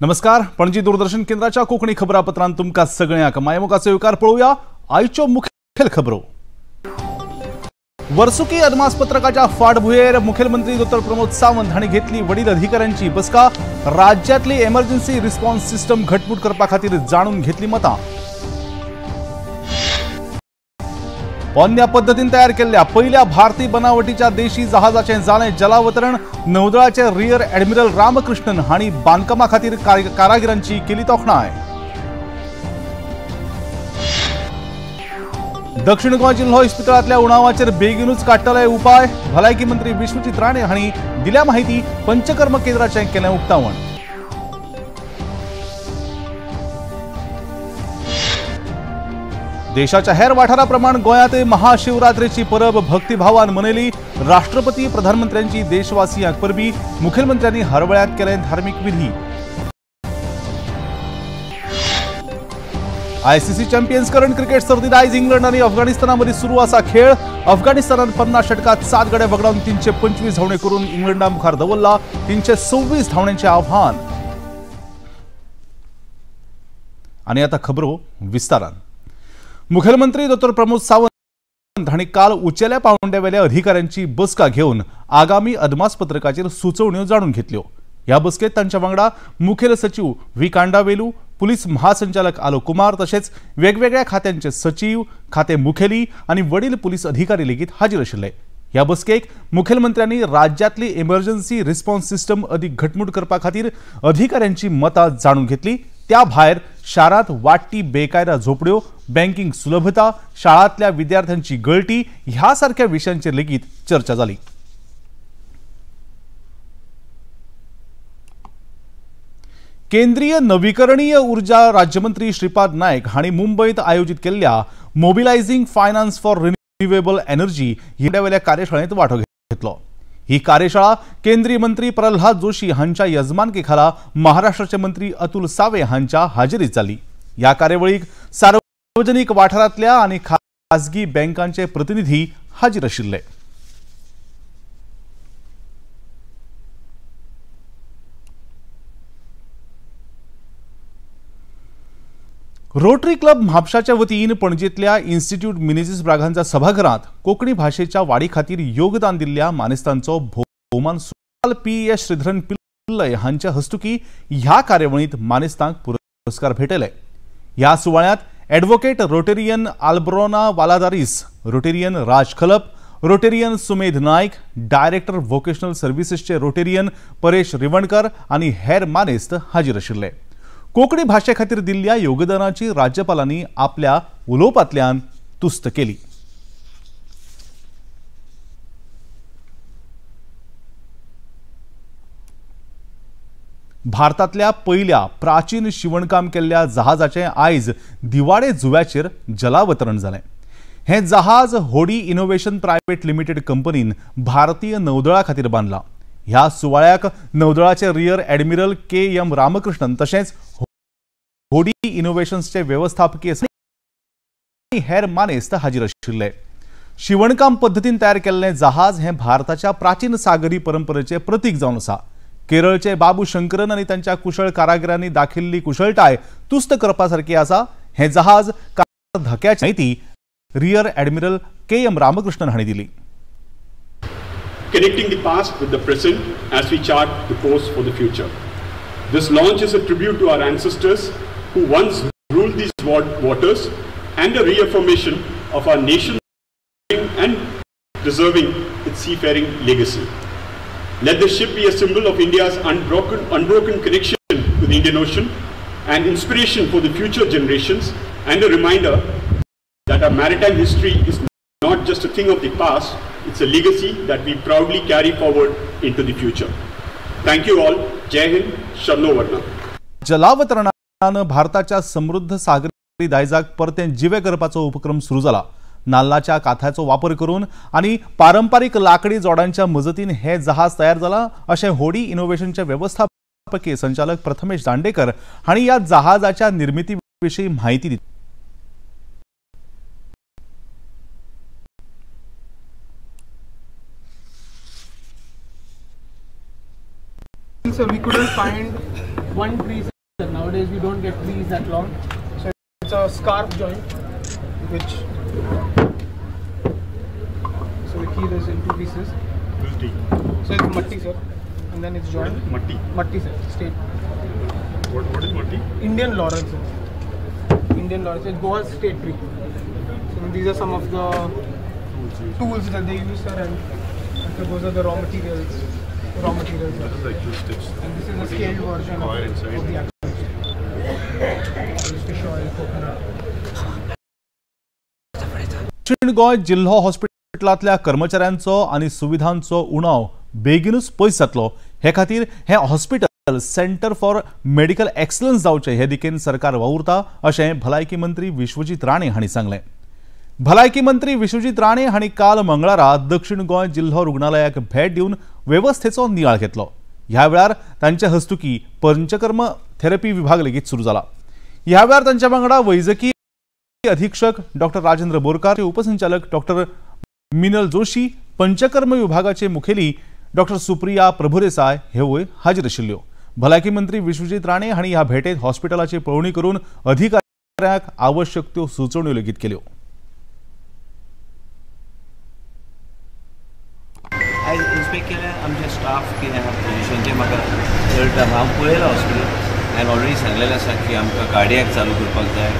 नमस्कार, पणजी दूरदर्शन केंद्राच्या कोंकणी खबरापत्रांत तुमकां सगळ्यांक मायमोगाचो येवकार. पळोवया आयच्यो मुखेल खबरो. वर्सुकी अदमासपत्रकाच्या फाटभुंयेर मुखेलमंत्री डॉ प्रमोद सावंत हांणी घेतली वडील अधिकाऱ्यांची बसका. राज्यांतली एमर्जन्सी रिस्पॉन्स सिस्टम घटमूट करपा खातीर जाणून घेतली मतां. पोन्न्या पद्दतीन तयार केल्ल्या पहिल्या भारतीय बनावटीच्या देशी जहाजाचें जालें जलावतरण. नौदळाचे रियर ॲडमिरल रामकृष्णन हांणी बांदकामा खातीर कारागिरांची केली तोखणाय. दक्षिण गोंय जिल्हो इस्पितळांतल्या उणावाचेर बेगीनूच काडटले उपाय. भलायकी मंत्री विश्वजीत राणे हांणी दिल्या माहिती. पंचकर्म केंद्राचें केलें उक्तावण. देशाच्या हेर वाठाराप्रमाण गोंयांत महाशिवरात्रेची परब भक्तिभावान मनयली. राष्ट्रपती प्रधानमंत्र्यांची देशवासियांक परबी. मुखेलमंत्र्यांनी हरवळ्यांत केले धार्मिक विधी. आयसीसी चॅम्पियन्स करंड क्रिकेट सर्तीत आयज इंग्लंड आनी अफगाणिस्ताना मदीं सुरू आसा खेळ. अफगाणिस्तानान 50 षटकात 7 गडे वगडावन 325 धांवड्यो करून इंग्लंडा मुखार दवरला 326 धांवड्यांचें आव्हान. आनी आतां खबरो विस्तारान. मुखेलमंत्री डॉ प्रमोद सावंत हांणी काल उंचेल्या पावंड्यावेल्या अधिकाऱ्यांची बसका घेवन आगामी अदमासपत्रकाचेर सुचोवण्यो जाणून घेतल्यो. ह्या बसकेत तांच्या वांगडा मुखेल सचीव व्ही कांडावेलू, पुलीस महासंचालक आलोक कुमार तशेंच वेगवेगळ्या खात्यांचे सचीव, खाते मुखेली आनी वडील पुलीस अधिकारी लेगीत हाजीर आशिल्ले. ह्या बसकेक मुखेलमंत्र्यांनी राज्यांतली इमर्जन्सी रिस्पॉन्स सिस्टम अदीक घटमूट करपा खातीर अधिकाऱ्यांची मतां जाणून घेतली. त्या भायर शारांत वाडटी बेकायदा झोपड्यो, बँकिंग सुलभता, शाळांतल्या विद्यार्थ्यांची गळटी ह्या सारख्या विशयांचेर लेगीत चर्चा जाली. केंद्रीय नवीकरणीय ऊर्जा राज्यमंत्री श्रीपाद नायक हांणी मुंबयत आयोजीत केल्ल्या mobilising finance for renewable energy ह्या कार्यशाळेंत वांटो घेतलो. ही कार्यशाळा केंद्रीय मंत्री प्रल्हाद जोशी हांच्या यजमानके खाला महाराष्ट्राचे मंत्री अतुल सावे हांच्या हाजेरीत जाली. ह्या कार्यावळीक सार्वजनिक वाठारांतल्या आनी खासगी बँकांचे प्रतिनिधी हाजीर आशिल्ले. रोटरी क्लब म्हापशाच्या वतीन पणजेंतल्या इन्स्टिट्यूट मिनेझिस ब्रागांझा सभाघरांत कोंकणी भाशेच्या वाडी खातीर योगदान दिल्ल्या मानेस्तांचो भोवमान सुवाळो पी एस श्रीधरन पिल्लय हांच्या हस्तुकी ह्या कार्यावळींत मानेस्तांक पुरस्कार भेटयले. ह्या सुवाळ्यांत advocate Rotarian Albrona Valadares, Rotarian Raj Khalap, Rotarian Sumedh Naik, director vocational सर्व्हिसेसचे Rotarian Paresh Rivankar आनी हेर मानेस्त हाजीर आशिल्ले. कोंकणी भाशे खातीर दिल्ल्या योगदानाची राज्यपालांनी आपल्या उलोवपांतल्यान तुस्त केली. भारतांतल्या पयल्या प्राचीन शिवणकाम केल्ल्या जहाजाचें आयज दिवाडे जुव्याचेर जलावतरण जालें. हें जहाज होडी इनोव्हेशन प्रायव्हेट लिमिटेड कंपनीन भारतीय नौदळा खातीर बांदलां. ह्या सुवाळ्याक नौदळाचे rear admiral K M Ramakrishnan तशेंच होडी इनोव्हेशन्सचे वेवस्थापकीय हेर मानेस्त हाजीर आशिल्ले. शिवणकाम पद्दतीन तयार केल्लें जहाज हें भारताच्या प्राचीन सागरी परंपरेचें प्रतीक जावन आसा. केरळचे बाबू शंकरन आनी तांच्या कुशळ कारागिरांनी दाखयल्ली कुशळटाय तुस्त करपा सारकी आसा. हें जहाज धक्याची म्हायती rear admiral K M Ramakrishnan हांणी दिली. Connecting the past with the present as we chart the course for the future. This launch is a tribute to our ancestors who once ruled these waters and a reaffirmation of our nation and preserving its seafaring legacy. Let the ship be a symbol of India's unbroken connection to the Indian Ocean, an inspiration for the future generations, and a reminder that our maritime history is not just a thing of the past, it's a legacy that we proudly carry forward into the future. Thank you all. Jai Hind, Sharno Varna. जलावतरणान भारताच्या समृद्ध सागरी दायजाक परतें जिवे करपाचो उपक्रम सुरू जाला. नाल्लाच्या काथ्याचो वापर करून आनी पारंपारीक लाकडी जोडांच्या मजतीन हे जहाज तयार जाला अशें होडी इनोव्हेशनचे वेवस्थापकीय संचालक प्रथमेश दांडेकर हांणी ह्या जहाजाच्या निर्मिती विशीं म्हायती दिली. So we couldn't find one tree. Nowadays we don't get trees that long, so it's a scarf joint, which so the keel is in two pieces. So it's matti, sir, and then it's joined. Matti. Matti, sir. State. What is matti? Indian laurel, sir. Indian laurel. It's Goa's state tree. So these are some of the tools that they use, sir, and so those are the raw materials. Raw materials. This is the actual stitch. And this is a scaled version of the actual. Fish oil, coconut. दक्षिण गोंय जिल्हो हॉस्पिटलांतल्या कर्मचाऱ्यांचो आनी सुविधांचो उणाव बेगीनूच पयस जातलो हे खातीर हें hospital centre for medical excellence जावचें हे दिकेन सरकार वावुरता अशें भलायकी मंत्री विश्वजीत राणे हांणी सांगलें. भलायकी मंत्री विश्वजीत राणे हांणी काल मंगळारा दक्षिण गोंय जिल्हो रुग्णालयाक भेट दिवन वेवस्थेचो नियाळ घेतलो. ह्या वेळार तांचे हस्तुकी पंचकर्म थेरपी विभाग लेगीत सुरू जाला. ह्या वेळार तांच्या वांगडा वैजकी अधीक्षक डॉक्टर राजेंद्र बोरकार, उपसंचालक डॉक्टर मिनल जोशी, पंचकर्म विभागाचे मुखेली डॉक्टर सुप्रिया प्रभुदेसाय हेवूय हाजीर आशिल्ल्यो. भलायकी मंत्री विश्वजीत राणे हांणी ह्या भेटेत हॉस्पिटलाची पळोवणी करून अधिकाऱ्यांक आवश्यक त्यो सुचोवण्यो लेगीत केल्यो. आयज इन्स्पेक्ट केल्या आमचे स्टाफ कितें आहा पोजिशन तें म्हाका कळटा. हांव पळयलां हॉस्पिटल, हांवें ऑलरेडी सांगलेलें आसा की आमकां कार्डियक चालू करपाक जाय,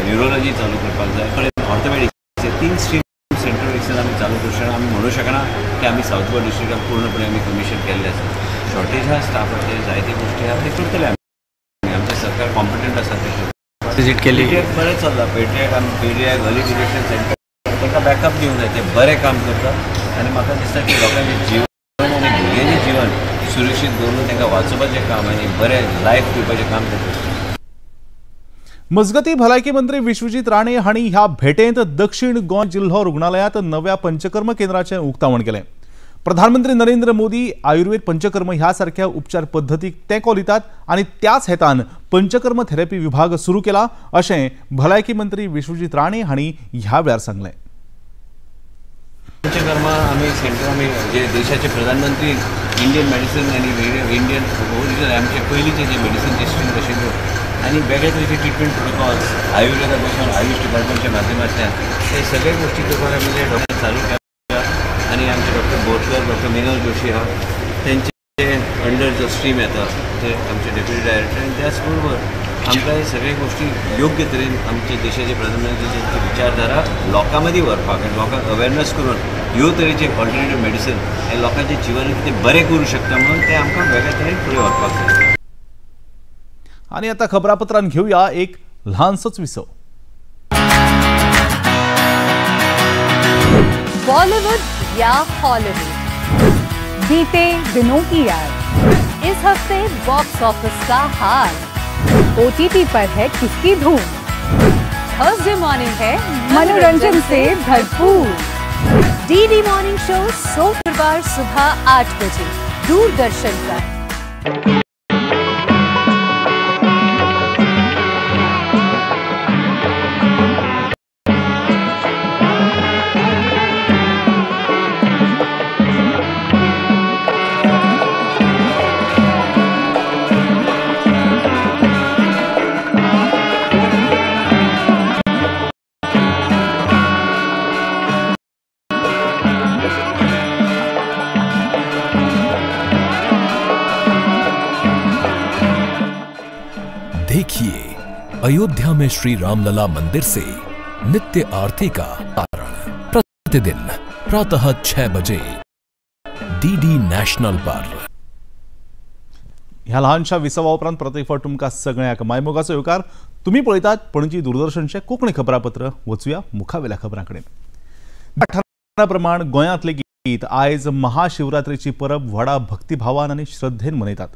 न्युरोलॉजी चालू करपाक जाय, ऑर्थोपेडिक्स तीन स्ट्रीम सेंटर एक्सेल आमी चालू करूं शकना. आमी म्हणूं शकना की आमी सावथ गोवा डिस्ट्रिक्टाक पूर्णपणे आमी कमिशन केल्लें आसा. शॉर्टेज आहा स्टाफाचे, जायते गोश्टी आहा, ते करतले आमी. आमचें सरकार कॉम्पिटंट आसा ते करपाक. विजीट केली बरें चल्लां. पेड्रियाक आमी पेड्रियाक अर्ली डिटेक्शन सेंटर तांकां बॅकअप दिवंक जाय, ते बरें काम करता आनी म्हाका दिसता की लोकांचें जीवन आनी भुरग्यांचें जीवन सुरक्षीत दवरून तांकां वाचोवपाचें काम आनी बरें लायफ दिवपाचें काम करता. मजगती भलायकी मंत्री विश्वजीत राणे हांणी ह्या भेटेंत दक्षिण गोंय जिल्हो रुग्णालयांत नव्या पंचकर्म केंद्राचें उक्तावण केलें. प्रधानमंत्री नरेंद्र मोदी आयुर्वेद पंचकर्म ह्या सारक्या उपचार पद्दतीक तेंको दितात आनी त्याच हेतान पंचकर्म थेरपी विभाग सुरू केला अशें भलायकी मंत्री विश्वजीत राणे हांणी ह्या वेळार सांगलें. पंचकर्म आमी सेंटर आमी जे देशाचे प्रधानमंत्री इंडियन मेडिसीन आनी इंडियन ओरिजिनल आमचे पयलींचे जे मेडिसीनचे स्ट्रीम आशिल्ल्यो आनी वेगळे तरेचे ट्रिटमेंट प्रोटोकॉल्स आयुर्वेदा पासून आयुष डिपार्टमेंटच्या माध्यमांतल्यान ते सगळे गोश्टी करपाक आमी जे डॉक्टर चालू केला आनी आमचे डॉक्टर बोरकर, डॉक्टर मिनल जोशी आहा तेंचे अंडर जो स्ट्रीम येता ते आमचे डेप्युटी डायरेक्टर आनी त्याच बरोबर आमकां हे सगळे गोश्टी योग्य तरेन आमचे देशाचे प्रधानमंत्री तांची विचारधारा लोकां मदीं व्हरपाक आनी लोकांक अवेरनस करून ह्यो तरेचे ऑल्टरनेटीव मेडिसीन हे लोकांचें जिवन कितें बरें करूं शकता म्हणून तें आमकां वेगळ्या तरेन फुडें व्हरपाक जाय. आनी आतां खबरापत्रान घेवया एक ल्हानसोच विसव. बॉलीवुड या हॉलीवुड, बीते दिनों की याद, इस हफ्ते बॉक्स ऑफिस का हाल, ओटीटी पर है किसकी धूम, थर्सडे मॉर्निंग है मनोरंजन से भरपूर, डीडी मॉर्निंग शो सोमवार सुबह 8 बजे दूरदर्शन पर. देखिए अयोध्या में श्री रामलला मंदिर से नित्य आरती का कारण प्रतिदिन प्रातः 6 बजे डीडी नॅशनल पर. ह्या ल्हानशा विसवा उपरांत परत एक फावट तुमकां सगळ्यांक मायमोगाचो येवकार. तुमी पळयतात पणजी दूरदर्शनचें कोंकणी खबरापत्र. वचुया मुखावेल्या खबरां कडेन. प्रमाण गोंयांत लेगीत आयज महाशिवरात्रेची परब व्हडा भक्तिभावान आनी श्रद्धेन मनयतात.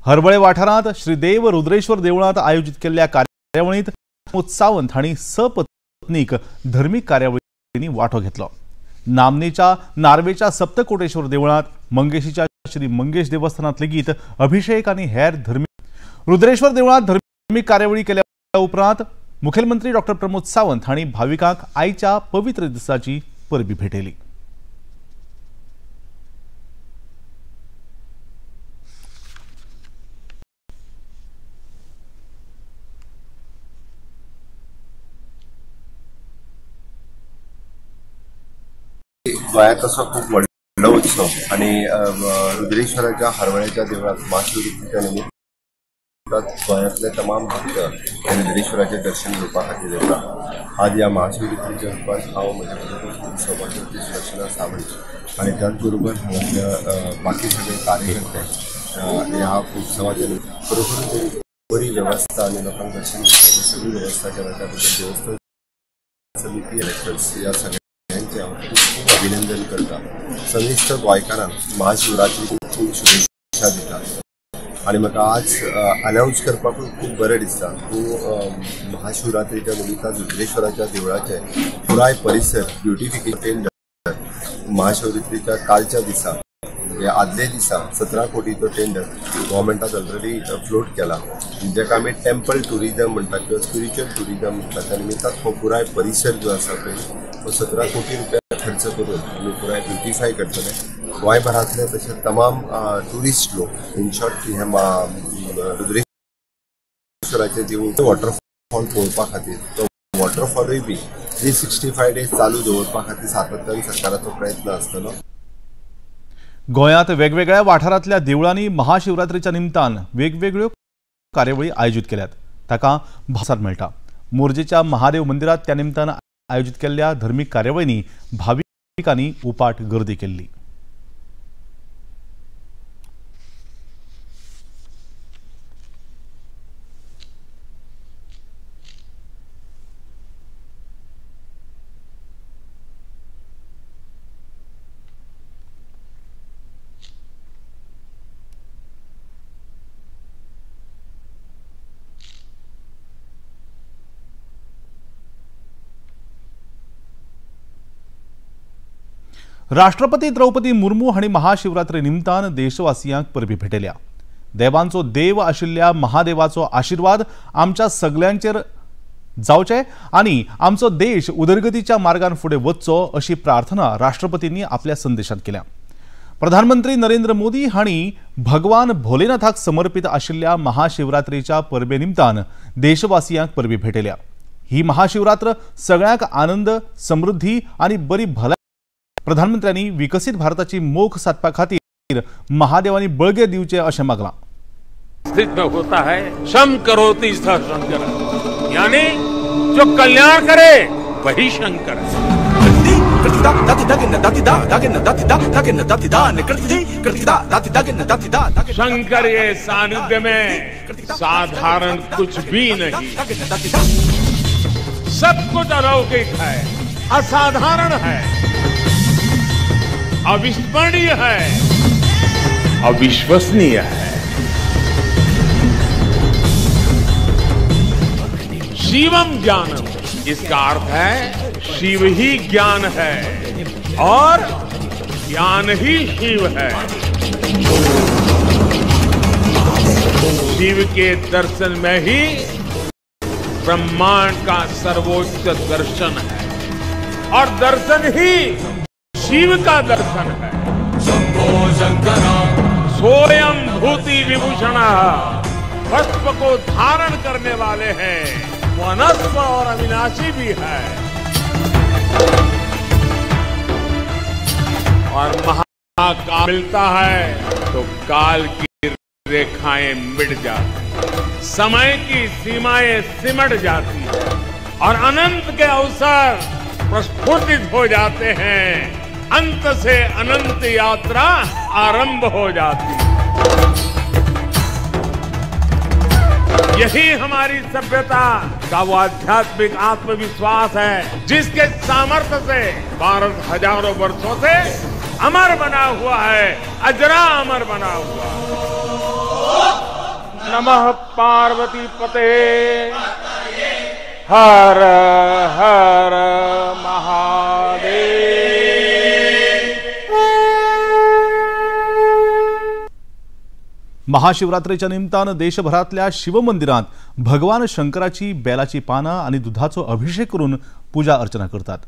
हरवळे वाठारांत श्रीदेव रुद्रेश्वर देवळांत आयोजीत केल्ल्या कार्यावळींत प्रमोद सावंत हांणी सपत्नीक धर्मीक कार्यावळींनी वांटो घेतलो. नामनेच्या नार्वेच्या सप्तकोटेश्वर देवळांत, मंगेशीच्या श्री मंगेश देवस्थानांत लेगीत अभिषेक आनी हेर धर्मीक रुद्रेश्वर देवळांत धर्मीक कार्यावळी केल्या उपरांत मुखेलमंत्री डॉक्टर प्रमोद सावंत हांणी भाविकांक आयच्या पवित्र दिसाची परबी भेटयली. गोंयांत तसो खूब व्हडलो उत्सव आनी रुद्रेश्वराच्या हरवळ्याच्या देवळांत महाशिवरात्रीच्या निमित्तान गोंयांतले तमाम भक्त हे रुद्रेश्वराचें दर्शन घेवपा खातीर येता. आज ह्या महाशिवरात्रीच्या रुपान हांव म्हज्या बरोबर सौभाग्यवती सुलक्षणा सावंत आनी त्याच बरोबर हांगासल्या बाकी सगळे कार्यकर्ते ह्या उत्सवाच्या खरोखर बरी वेवस्था आनी लोकांक दर्शन घेवपाची सगळी वेवस्था केल्या. त्या बद्दल देवस्थान समिती इलेक्टर्स ह्या सगळ्यांचें हांव खूब खूब अभिनंदन करता. समेस्त गोंयकारांक महाशिवरात्री खूब खूब शुभेच्छा दिता आनी म्हाका आज अनावन्स करपाकूय खूब बरें दिसता. महाशिवरात्रीच्या निमित्तान रुद्रेश्वराच्या देवळाचें पुराय परिसर ब्युटिफिकेशन महाशिवरात्रीच्या कालच्या दिसा म्हणजे आदले दिसा 17 कोटीचो टेंडर गव्हर्मेंटान ऑलरेडी फ्लोट केला, जेका आमी टेम्पल ट्युरिजम म्हणटा किंवा स्पिरिच्युअल ट्युरिजम म्हणटा. त्या निमित्तान हो पुराय परिसर जो आसा पळय हो 17 कोटी रुपया खर्च करून आमी पुराय ब्युटिफाय करतले. गोंयभरांतले तशें तमाम ट्युरिस्ट लोक इन शॉर्ट हे रुद्रेश्वराचें देवूळ वॉटरफॉल पळोवपा खातीर तो वॉटरफॉलूय बी 365 डेज चालू दवरपा खातीर सातत्यान सरकाराचो प्रयत्न आसतलो. गोंयांत वेगवेगळ्या वाठारांतल्या देवळांनी महाशिवरात्रीच्या निमतान वेगवेगळ्यो कार्यावळी आयोजीत केल्यात. ताका भासार मेळटा. मोरजेच्या महादेव मंदिरांत त्या निमतान आयोजीत केल्ल्या धर्मीक कार्यावळींनी भाविकांनी उपाट गर्दी केल्ली. राष्ट्रपती द्रौपदी मुर्मू हांणी महाशिवरात्री निमतान देशवासियांक परबी भेटयल्या. देवांचो देव आशिल्ल्या महादेवाचो आशिर्वाद आमच्या सगल्यांचेर जावचे आनी आमचो देश उदरगतीच्या मार्गान फुडें वचचो अशी प्रार्थना राष्ट्रपतींनी आपल्या संदेशांत केल्या. प्रधानमंत्री नरेंद्र मोदी हांणी भगवान भोलेनाथाक समर्पित आशिल्ल्या महाशिवरात्रीच्या परबे निमतान देशवासियांक परबी भेटयल्या. ही महाशिवरात्र सगळ्यांक आनंद, समृद्धी आनी बरी भलायकी. प्रधानमंत्र्यांनी विकसित भारताची मोख साधपा खातीर महादेवानी बळगे दिवचे अशें मागलां. स्थित होता है शम करोति शंकर, यानी जो कल्याण करे वही शंकर है. शंकर ये सानिध्य में साधारण कुछ भी नहीं, सब कुछ अलौकिक है, असाधारण है, अविस्मरणीय है, अविश्वसनीय है। शिवम ज्ञानम, इसका अर्थ है शिव ही ज्ञान है और ज्ञान ही शिव है। शिव के दर्शन में ही ब्रह्मांड का सर्वोच्च दर्शन है और दर्शन ही शिव का दर्शन है। स्वयं भूति विभूषण, भस्म को धारण करने वाले हैं, वनस्प और अविनाशी भी है और महाकाल मिलता है तो काल की रेखाएं मिट जाती, समय की सीमाएं सिमट जाती है और अनंत के अवसर प्रस्फुटित हो जाते हैं। अंत से अनंत यात्रा आरंभ हो जाती है। यही हमारी सभ्यता का वो आध्यात्मिक आत्मविश्वास है जिसके सामर्थ्य से भारत हजारों वर्षों से अमर बना हुआ है, अजरा अमर बना हुआ है। नमः पार्वती पते, हर हर महादेव। महाशिवरात्रीच्या निमतान देशभरातल्या शिवमंदिरांत भगवान शंकराची बेलाची पानां आनी दुधाचो अभिषेक करून पूजा अर्चना करतात।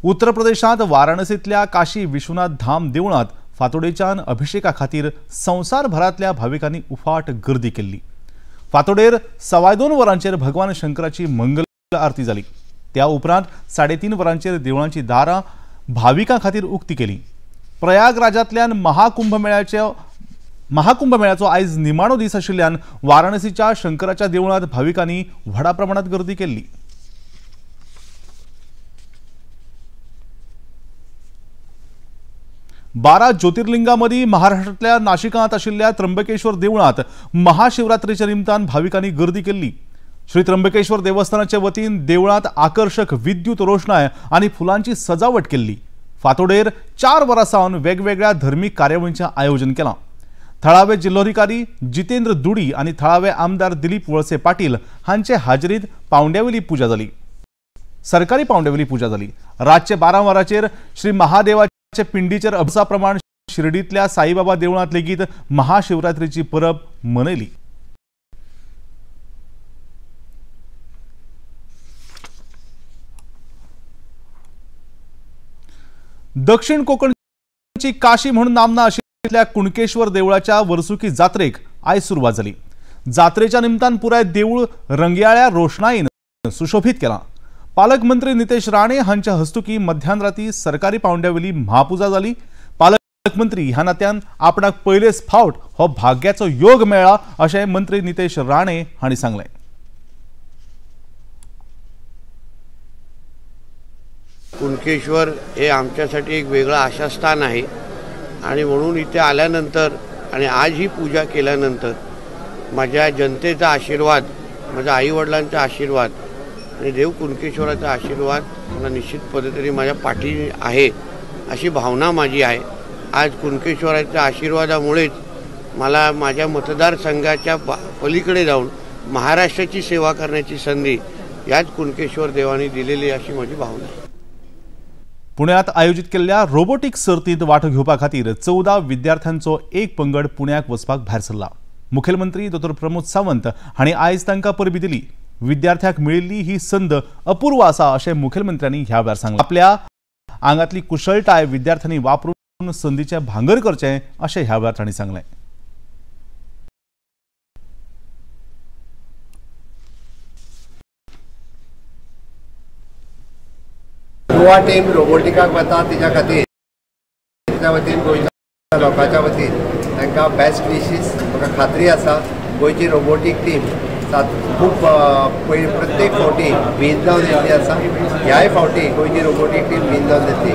उत्तर प्रदेशांत वाराणसीतल्या काशी विश्वनाथ धाम देवळांत फातोडेच्यान अभिषेका खातीर संवसारभरांतल्या भाविकांनी उफाट गर्दी केल्ली। फातोडेर 2:15 वरांचेर भगवान शंकराची मंगल आरती जाली। त्या उपरांत 3:30 वरांचेर देवळांची दारां भाविकां खातीर उक्ती केली. प्रयागराजांतल्यान महाकुंभमेळ्याचो आयज निमाणो दीस आशिल्ल्यान वाराणसीच्या शंकराच्या देवळांत भाविकांनी व्हडा प्रमाणात गर्दी केल्ली. बारा ज्योतिर्लिंगामदी महाराष्ट्रांतल्या नाशिकांत आशिल्ल्या त्र्यंबकेश्वर देवळांत महाशिवरात्रीच्या निमतान भाविकांनी गर्दी केल्ली. श्री त्र्यंबकेश्वर देवस्थानाचे वतीन देवळांत आकर्षक विद्युत रोषणाय आनी फुलांची सजावट केल्ली. फातोडेर 4 वरां सावन वेगवेगळ्या धर्मीक कार्यावळींचें आयोजन केलां. थळावे जिल्लोधिकारी जितेंद्र दुडी आनी थळावे आमदार दिलीप वळसे पाटील हांचे हाजेरीत पावंड्यावेली पूजा जाली. सरकारी पावंड्यावेली पूजा जाली. रातचे 12 वरांचेर श्री महादेवाचे पिंडीचेर अभ्यासा प्रमाण शिर्डींतल्या साईबाबा देवळांत लेगीत महाशिवरात्रीची परब मनयली. दक्षिण कोकणची काशी म्हणून नामना आशिल्ल्या कुणकेश्वर देवळाच्या वर्सुकी जात्रेक आयज सुरवात जाली. जात्रेच्या निमतान पुराय देवूळ रंगयाळ्या रोषणाईन सुशोभित केलां. पालकमंत्री नितेश राणे हांच्या हस्तुकी मध्यान राती सरकारी पावंड्यावेली महापूजा जाली. पालकमंत्री ह्या नात्यान आपणाक पयलेच फावट हो भाग्याचो योग मेळ्ळा अशें मंत्री नितेश राणे हांणी सांगलें. कुणकेश्वर हे आमच्यासाठी एक वेगळं आशास्थान आहे आणि म्हणून इथे आल्यानंतर आणि आज ही पूजा केल्यानंतर माझ्या जनतेचा आशीर्वाद, माझ्या आईवडिलांचा आशीर्वाद आणि देव कुणकेश्वराचा आशीर्वाद मला निश्चित पद्धतीने माझ्या पाठी आहे अशी भावना माझी आहे. आज कुणकेश्वराच्या आशीर्वादामुळेच मला माझ्या मतदारसंघाच्या पलीकडे जाऊन महाराष्ट्राची सेवा करण्याची संधी याच कुणकेश्वर देवाने दिलेली अशी माझी भावना आहे. पुण्यात आयोजित केल्ल्या रोबोटिक सर्तीत वांटो घेवपा खातीर 14 विद्यार्थ्यांचो एक पंगड पुण्याक वचपाक भायर सरला. मुखेलमंत्री डॉ प्रमोद सावंत हांणी आयज तांकां परबी दिली. विद्यार्थ्यांक मेळिल्ली ही संद अपूर्व आसा अशें मुखेलमंत्र्यांनी ह्या वेळार सांगलें. आपल्या आंगांतली कुशळटाय विद्यार्थ्यांनी वापरून संदीचें भांगर करचें अशें ह्या वेळार तांणी सांगलें. गोवा टीम रोबोटिकाक वता तिच्या खातीर तिच्या वतीन गोंयच्या लोकांच्या वतीन तांकां बेस्ट विशीस. म्हाका खात्री आसा गोंयची रोबोटीक टीम खूब प्रत्येक फावटी वीन जावन येतली आसा. ह्याय फावटी गोंयची रोबोटीक टीम वीन जावन येतली.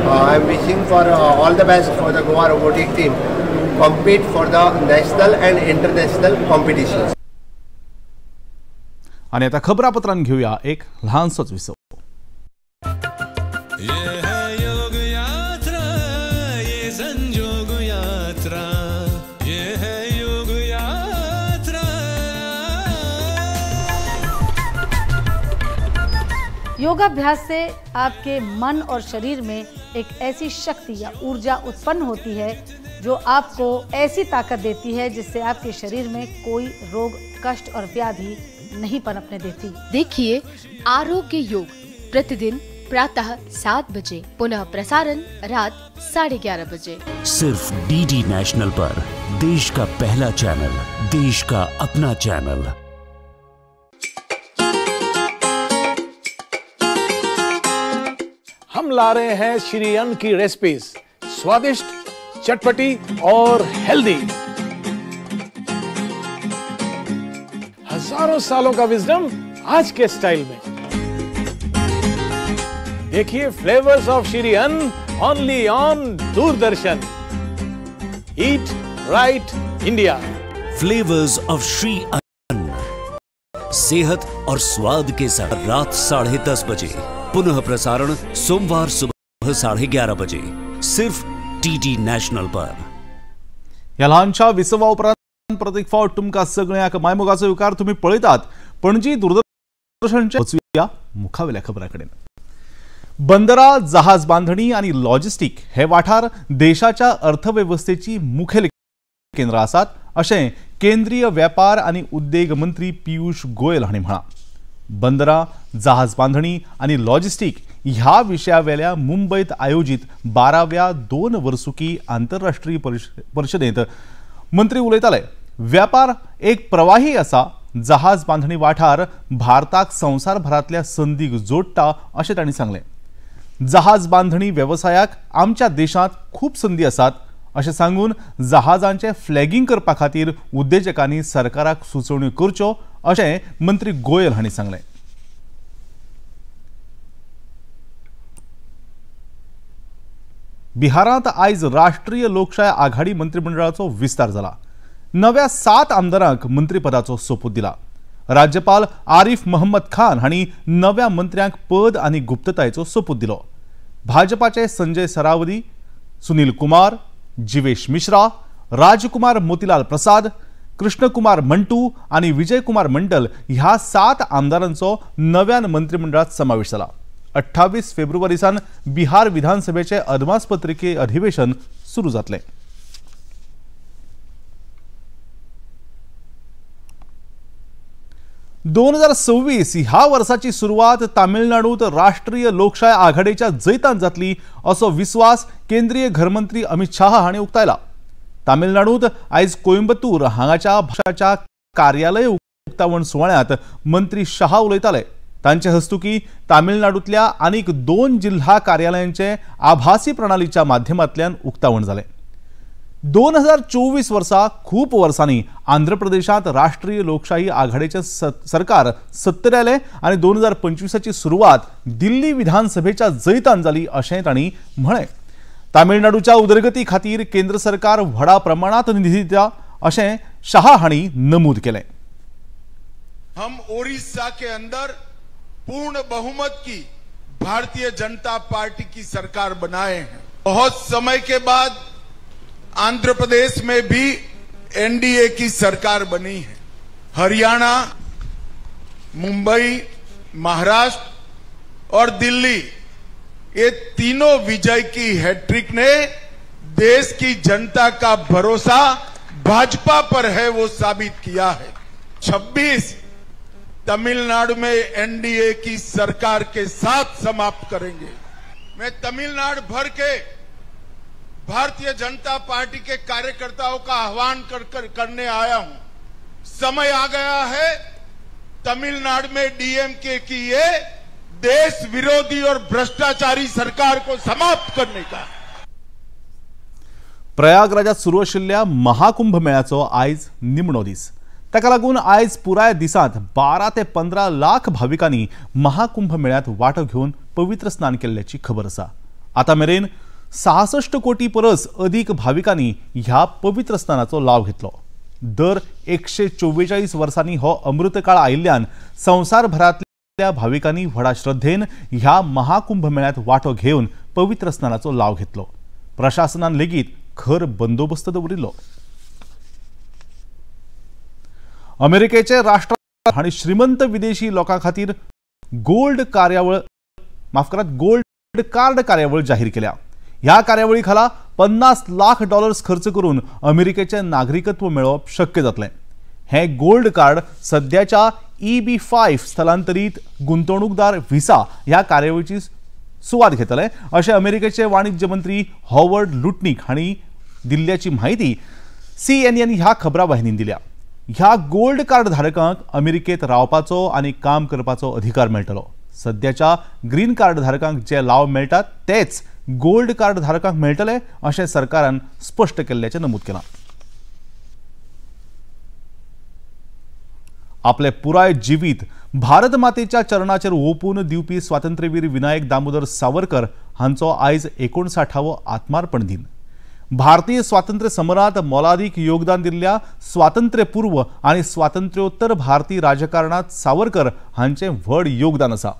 I am wishing for all the best for the Goa robotic team to compete for the national and international competitions. आनी आतां खबरापत्रान घेवया एक ल्हानसोच विसव. ये है योग यात्रा, ये संजोग यात्रा, ये है योग यात्रा. योगाभ्यास से आपके मन और शरीर में एक ऐसी शक्ति या ऊर्जा उत्पन्न होती है जो आपको ऐसी ताकत देती है जिससे आपके शरीर में कोई रोग, कष्ट और व्याधि नहीं पनपने देती। देखिए आरोग्य योग प्रतिदिन प्रातः 7 बजे, पुनः प्रसारण रात 11:30 बजे, सिर्फ डीडी नेशनल पर। देश का पहला चैनल, देश का अपना चैनल। हम ला रहे हैं श्री अन्न की रेसिपीज, स्वादिष्ट, चटपटी और हेल्दी। हजारों सालों का विजडम आज के स्टाइल में। देखिए flavours of Shri Anna only on Doordarshan. Eat right India. Flavours of Shri Anna, सेहत और स्वाद के साथ रात 10:30 बजे, पुनः प्रसारण सोमवार सुबह 11:30 बजे, सिर्फ डीडी नॅशनल पर। ह्या ल्हानशा विसवा उपरांत परत एक फावट तुमकां सगळ्यांक मायमोगाचो येवकार तुमी पळयतात पणजी दूरदर्शनच्या. वचुया मुखावेल्या खबरां कडेन. बंदरा, जहाज बांधणी आनी लॉजिस्टीक हे वाठार देशाच्या अर्थवेवस्थेची मुखेल केंद्रां आसात अशें केंद्रीय वेपार आनी उद्देग मंत्री पियूष गोयल हांणी म्हळां. बंदरा, जहाज बांधणी आनी लॉजिस्टीक ह्या विशयावेल्या मुंबयत आयोजीत 12व्या 2 वर्सुकी आंतरराष्ट्रीय परिशदेंत मंत्री उलयताले. व्यापार एक प्रवाही आसा, जहाज बांधणी वाठार भारताक संवसारभरांतल्या संदीक जोडटा अशें तांणी सांगलें. जहाज बांधणी वेवसायाक आमच्या देशांत खूब संदी आसात अशें सांगून जहाजांचे फ्लॅगिंग करपा खातीर उद्देजकांनी सरकाराक सुचोवण्यो करच्यो अशें मंत्री गोयल हांणी सांगलें। बिहारांत आयज राष्ट्रीय लोकशाय आघाडी मंत्रिमंडळाचो विस्तार जाला। नव्या 7 आमदारांक मंत्रीपदाचो सोपूत दिला। राज्यपाल आरिफ मोहम्मद खान हांणी नव्या मंत्र्यांक पद आनी गुप्ततायेचो सोपूत दिलो। भाजपाचे संजय सरावदी, सुनील कुमार, जीवेश मिश्रा, राजकुमार मोतीलाल प्रसाद, कृष्णकुमार मंटू आनी विजय कुमार मंडल ह्या 7 आमदारांचो नव्यान मंत्रिमंडळात समावेश जाला। 28 फेब्रुवारी सावन बिहार विधानसभेचे अदमासपत्रिके अधिवेशन सुरू जातलें। 2026 ह्या वर्साची सुरवात तामिळनाडूत राष्ट्रीय लोकशाय आघाडीच्या जैतान जातली असो विस्वास केंद्रीय घरमंत्री अमित शाह हांणी उक्तायला। तामिळनाडूत आयज कोइंबतूर हांगाच्या भाषाच्या कार्यालय उक्तावण सुवाळ्यांत मंत्री शाह उलयताले। तांचे हस्तुकी तामिळनाडूतल्या आनीक 2 जिल्हा कार्यालयांचे आभासी प्रणालीच्या माध्यमांतल्यान उक्तावण जालें। 2024 वर्सा खूब वर्सांनी आंध्र प्रदेशांत राष्ट्रीय लोकशाही आघाडीचे सरकार सत्तेर आयलें आनी 2025ची सुरवात दिल्ली विधानसभेच्या जैतान जाली अशें तांणी म्हळें। तामिळनाडूच्या उदरगती खातीर केंद्र सरकार व्हडा प्रमाणांत निधी दिता अशें शाह हांणी नमूद केलें। हम ओडिशा के अंदर पूर्ण बहुमत की भारतीय जनता पार्टी की सरकार बनाए हैं। बहुत समय के बाद आंध्र प्रदेश में भी एनडीए की सरकार बनी है। हरियाणा, मुंबई, महाराष्ट्र और दिल्ली, ये तीनों विजय की हैट्रिक ने देश की जनता का भरोसा भाजपा पर है वो साबित किया है। 26 तमिलनाडु में एनडीए की सरकार के साथ समाप्त करेंगे। मैं तमिलनाडु भर K Bharatiya Janata party K कार्यकर्ताओं का आह्वान करने आया हूं। समय आ गया है तमिलनाडु में डीएमके की ये देश विरोधी और भ्रष्टाचारी सरकार को समाप्त करने का। प्रयागराजात सुरू आशिल्ल्या महाकुंभ मेळ्याचो आयज निमणो दीस। ताका लागून आयज पुराय दिसांत 12 ते 15 लाख भाविकांनी महाकुंभ मेळ्यात वांटो घेवन पवित्र स्नान केल्ल्याची खबर आसा। आतां मेरेन 66 कोटी परस अदीक भाविकांनी ह्या पवित्र स्नानाचो लाव घेतलो। दर 144 वर्सांनी हो अमृतकाळ आयिल्ल्यान संवसारभरांतल्या भाविकांनी व्हडा श्रद्धेन ह्या महाकुंभ मेळ्यात वांटो घेवन पवित्र स्नानाचो लाव घेतलो। प्रशासनान लेगीत खर बंदोबस्त दवरिल्लो। अमेरिकेचे राष्ट्र आनी श्रीमंत विदेशी लोकां खातीर गोल्ड कार्ड कार्यावळ जाहीर केल्या। ह्या कार्यावळी खाला $50 लाख खर्च करून अमेरिकेचे नागरिकत्व मेळोवप शक्य जातलें। हे गोल्ड कार्ड सद्याच्या EB-5 स्थलांतरीत गुंतवणूकदार व्हिसा ह्या कार्यावळीची सुवात घेतले अशें अमेरिकेचे वाणिज्य मंत्री हॉवर्ड लुटनिक हांणी दिल्ल्याची म्हायती CNN ह्या खबरां वाहिनीन दिल्या। ह्या गोल्ड कार्ड धारकांक अमेरिकेत रावपाचो आनी काम करपाचो अधिकार मेळटलो। सद्याच्या ग्रीन कार्ड धारकांक जे लाव मेळटात तेच गोल्ड कार्ड धारकांक मेळटले अशें सरकारान स्पश्ट केल्ल्याचें नमूद केलां। आपले पुराय जिवीत भारत मातेच्या चरणाचेर ओपून दिवपी स्वातंत्र्यवीर विनायक दामोदर सावरकर हांचो आयज 59वो आत्मार्पण दिन। भारतीय स्वातंत्र्य समरांत मोलादीक योगदान दिल्ल्या स्वातंत्र्यपूर्व आनी स्वातंत्र्योत्तर भारतीय राजकारणांत सावरकर हांचें व्हड योगदान आसा।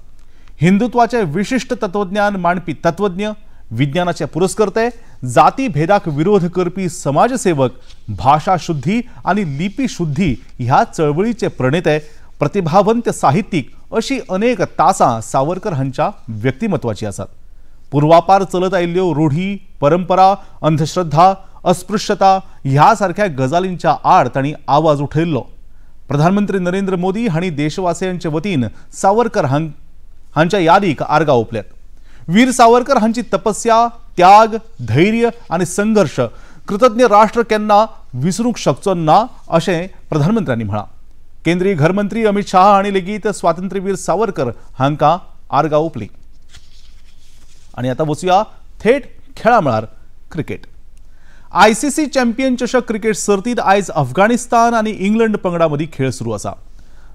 हिंदुत्वाचे विशिश्ट तत्वज्ञान मांडपी तत्वज्ञ, विज्ञानाचे पुरस्कर्ते, जाती भेदाक विरोध करपी समाजसेवक, भाषा शुद्धी आनी लिपी शुद्धी ह्या चळवळीचे प्रणेते, प्रतिभावंत साहित्यिक अशी अनेक तासां सावरकर हांच्या व्यक्तिमत्वाची आसात। पूर्वापार चलत आयिल्ल्यो रूढी, परंपरा, अंधश्रद्धा, अस्पृश्यता ह्या सारख्या गजालींच्या आड तांणी आवाज उठयल्लो। प्रधानमंत्री नरेंद्र मोदी हांणी देशवासियांचे वतीन सावरकर हांच्या यादीक आर्गां ओंपल्यात। वीर सावरकर हांची तपस्या, त्याग, धैर्य आनी संघर्ष कृतज्ञ राष्ट्र केन्ना विसरूंक शकचो ना अशें प्रधानमंत्र्यांनी म्हळां। केंद्रीय घरमंत्री अमित शाह हांणी लेगीत स्वातंत्र्यवीर सावरकर हांकां आर्गां ओंपलीं। आनी आतां वचुया थेट खेळा मळार क्रिकेट. आयसीसी चॅम्पियन चषक क्रिकेट सर्तीत आयज अफगाणिस्तान आनी इंग्लंड पंगडा मदीं खेळ सुरू आसा.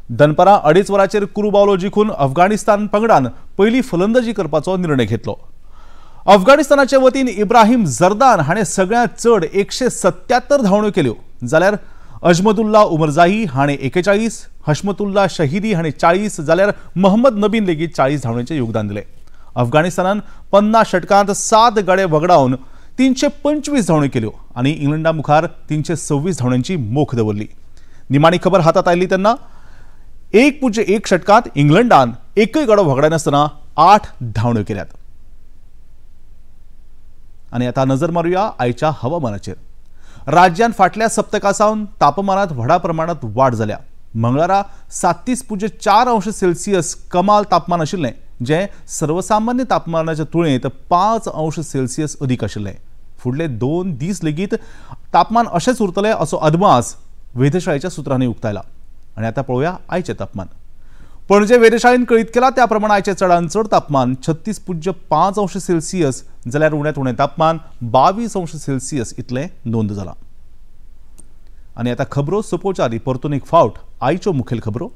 दनपारां 2.5 वरांचेर कुरूबावलो जिखून अफगाणिस्तान पंगडान पयली फलंदाजी करपाचो निर्णय घेतलो. अफगाणिस्तानाचे वतीन इब्राहिम जरदान हाणें सगळ्यांत चड 177 धांवड्यो केल्यो, जाल्यार अजमतुल्ला उमरजाही हाणें 41, हशमतुल्ला शहीदी हाणें 40, जाल्यार मोहम्मद नबीन लेगीत 40 धांवड्यांचें योगदान दिलें. अफगाणिस्तानान 50 षटकांत 7 गडे वगडावन 325 धांवड्यो केल्यो आनी इंग्लंडा मुखार 326 धांवड्यांची मोख दवरली. निमाणी खबर हातात आयली तेन्ना 1.1 षटकांत इंग्लंडान एकय गडो वगडायनासतना 8 धांवड्यो केल्यात. आनी आतां नजर मारुया आयच्या हवामानाचेर. राज्यांत फाटल्या सप्तका सावन तापमानात व्हडा प्रमाणात वाड जाल्या. मंगळारा 37.4 अंश सेल्सियस कमाल तापमान आशिल्लें, जें सर्वसामान्य तापमानाच्या तुळेंत 5 अंश सेल्सियस अदीक आशिल्लें. फुडले 2 दीस लेगीत तापमान अशेंच उरतलें असो अदमास वेधशाळेच्या सुत्रांनी उक्तायला. आनी आतां पळोवया आयचें तापमान. पणजे वेधशाळेन कळीत केला त्या प्रमाण आयचें चडांत चड तापमान 36.5 अंश सेल्सियस, जाल्यार उण्यांत उणें तापमान 22 अंश सेल्सियस इतलें नोंद जालां. आनी आतां खबरो सोंपोवच्या आदीं परतून एक फावट आयच्यो मुखेल खबरो.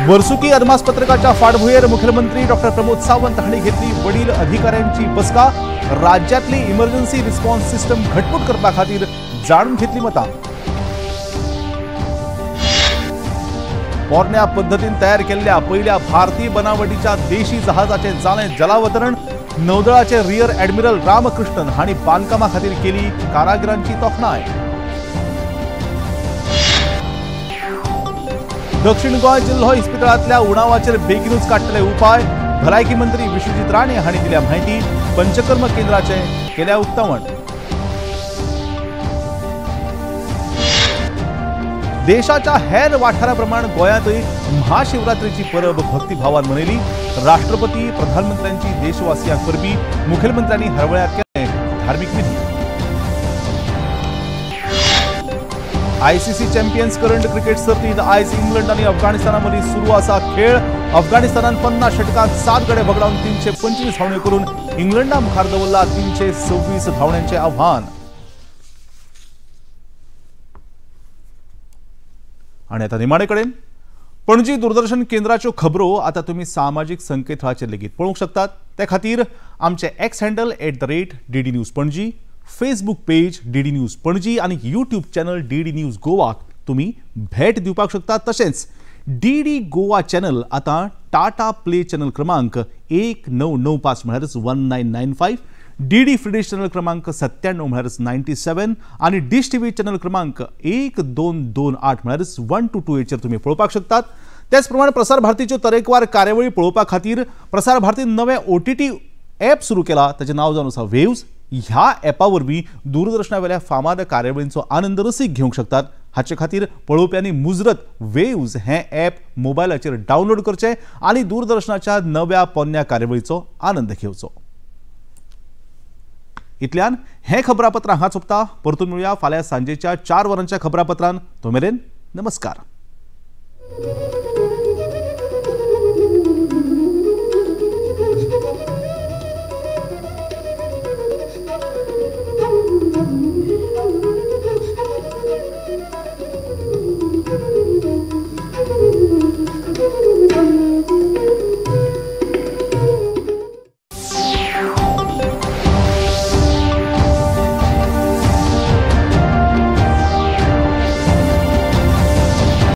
वर्सुकी अदमासपत्रकाच्या फाटभुंयेर मुख्यमंत्री डॉक्टर प्रमोद सावंत हांणी घेतली वडील अधिकाऱ्यांची बसका. राज्यांतली इमर्जन्सी रिस्पॉन्स सिस्टम घटमूट करपा खातीर जाणून घेतली मतां. पोरण्या पद्दतीन तयार केल्ल्या पयल्या भारतीय बनावटीच्या देशी जहाजाचें जालें जलावतरण. नौदळाचे रियर ॲडमिरल रामकृष्णन हांणी बांदकामा खातीर केली कारागिरांची तोखणाय. दक्षिण गोंय जिल्हो इस्पितळांतल्या उणावाचेर बेगीनूच काडटले उपाय. भलायकी मंत्री विश्वजीत राणे हांणी दिल्या म्हायती. पंचकर्म केंद्राचें केल्या उक्तावण. देशाच्या हेर वाठारा प्रमाण गोंयांतय महाशिवरात्रीची परब भक्तिभावान मनयली. राष्ट्रपती प्रधानमंत्र्यांची देशवासियांक परबी. मुखेलमंत्र्यांनी हरवळ्यात केले धार्मिक विधी. आयसीसी चॅम्पियन्स करंड क्रिकेट सर्तीत आयज इंग्लंड आनी अफगाणिस्ताना मदीं सुरू आसा खेळ. अफगाणिस्तानान 50 षटकांत 7 गडे वगडावन 325 धांवड्यो करून इंग्लंडा मुखार दवरला 326 धांवड्यांचें आव्हान. आनी आतां निमाणे कडेन पणजी दूरदर्शन केंद्राच्यो खबरो आतां तुमी सामाजीक संकेतथळाचेर लेगीत पळोवंक शकतात. ते खातीर आमचें X handle @DD News Panaji, Facebook page DD News Panaji आनी यूट्यूब चॅनल DD news गोवाक तुमी भेट दिवपाक शकतात. तशेंच DD Goa channel आतां टाटा प्ले चॅनल क्रमांक 1995 म्हळ्यारच 1995, DD free dish channel क्रमांक 97 म्हळ्यारच 97 आनी डिश टीव्ही चॅनल क्रमांक 1228 म्हळ्यारच 1228चेर तुमी पळोवपाक शकतात. त्याच प्रमाणे प्रसार भारतीच्यो तरेकवार कार्यावळी पळोवपा खातीर प्रसार भारतीन नवें OTT app सुरू केला, ताचें नांव जावन आसा वेव्ज. ह्या ॲपा वरवीं दूरदर्शनावेल्या फामाद कार्यावळींचो आनंद रसीक घेवंक शकतात. हाचे खातीर पळोवप्यांनी मुजरत वेव्ज हें ॲप मोबायलाचेर डावनलोड करचें आनी दूरदर्शनाच्या नव्या पोन्न्या कार्यावळीचो आनंद घेवचो. इतल्यान हें खबरापत्र हांगा सोंपता. परतून मेळुया फाल्यां सांजेच्या 4 वरांच्या खबरापत्रान. तो मेरेन नमस्कार.